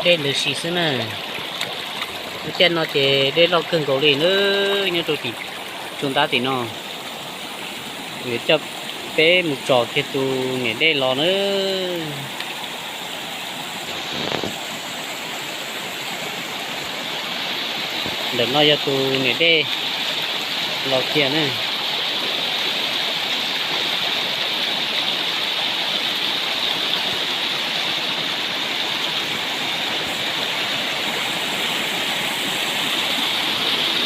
Dej ntws si xwb na. Lub caij no ces dej loj kawg nkaus li na, nyob rau tim tsuas ntab tim no. Yuav coj peb mus tsom kiag tus niam dej los na. Ntawm no yog tus niam dej los kiag na.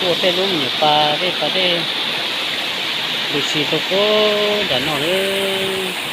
Ua tej lub me nyuam pas dej pas dej ntws si rau puag nram no lawm.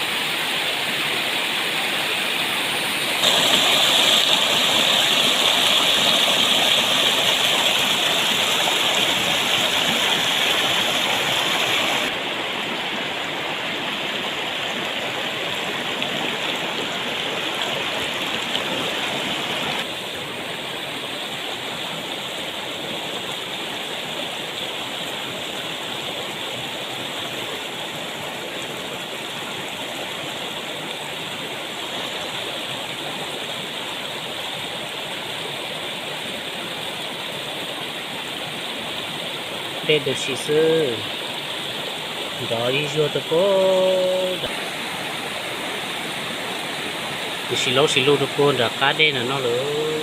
Dej ntws si xwb, nrov ib zuag rau puag nram, ntws si laub si lug rau puag nram qab dej ntawm no lawm.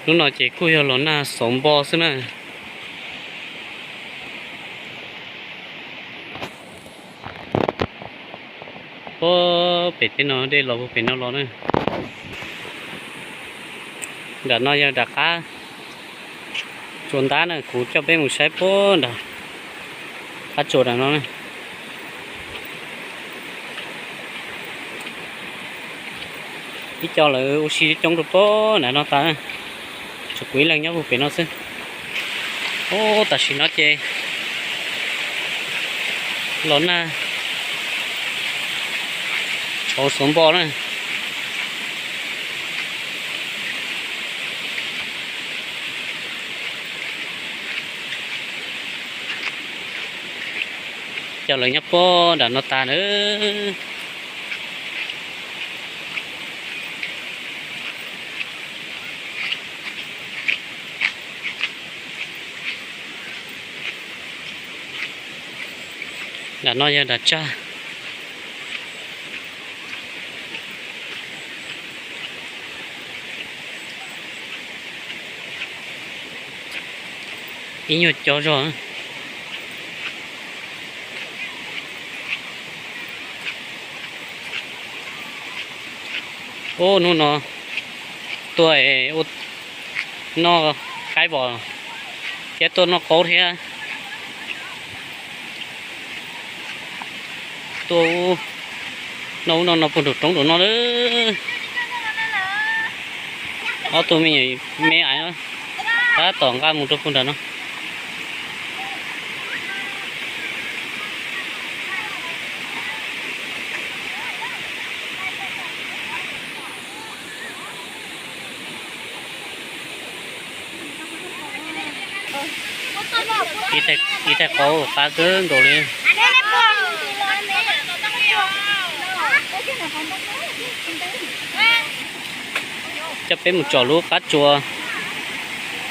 Hnub no ces kuj yog los nag xauv npo xwb na. Puag pem teb no dej los puag pem no los na. Nram no yog nram qab tsuas ntab na, kuv coj peb mus saib puag nram qab tsuas nram no na. Ib co lawv ua si coob rau puag nram no tas, tsuas kuv ib leeg nyob puag pem no xwb. Ub, tam sim no ces los nag tshauv xauv npo na. Cov lawv nyob puag nram no tas na. Nram no yog nram tsag. Ib nyuag co zog. Ub, hnub no tuaj ua noj qaib vos thiab tuaj noj qaub thiab. Tuaj ub, noj ub noj no puag nraum roob nraum no lawm. Ob tug me nyuam me aiv no tab tom nqa mus rau puag nram no. Ib tais qaub qab kawg nkaus li. Coj peb mus tsom lub qab tsuas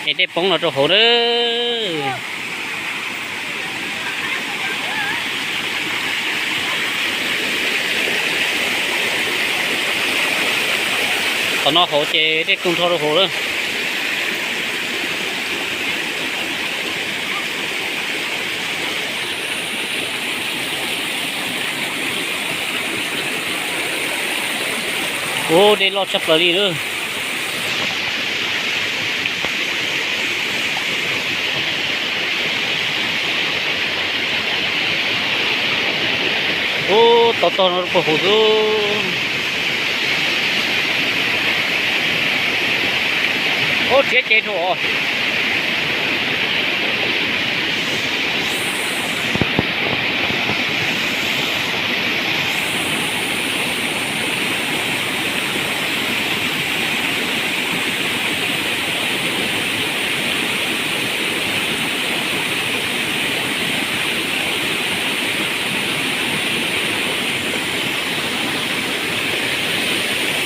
es dej poob no rau hauv lawm. Qhov no hauv ces dej kawg nrho rau hauv lawm. Ub, dej loj tshaj plaws li lawm. Ub, tog tog no puag hauv xwb. Ub, txiav ces dhau os.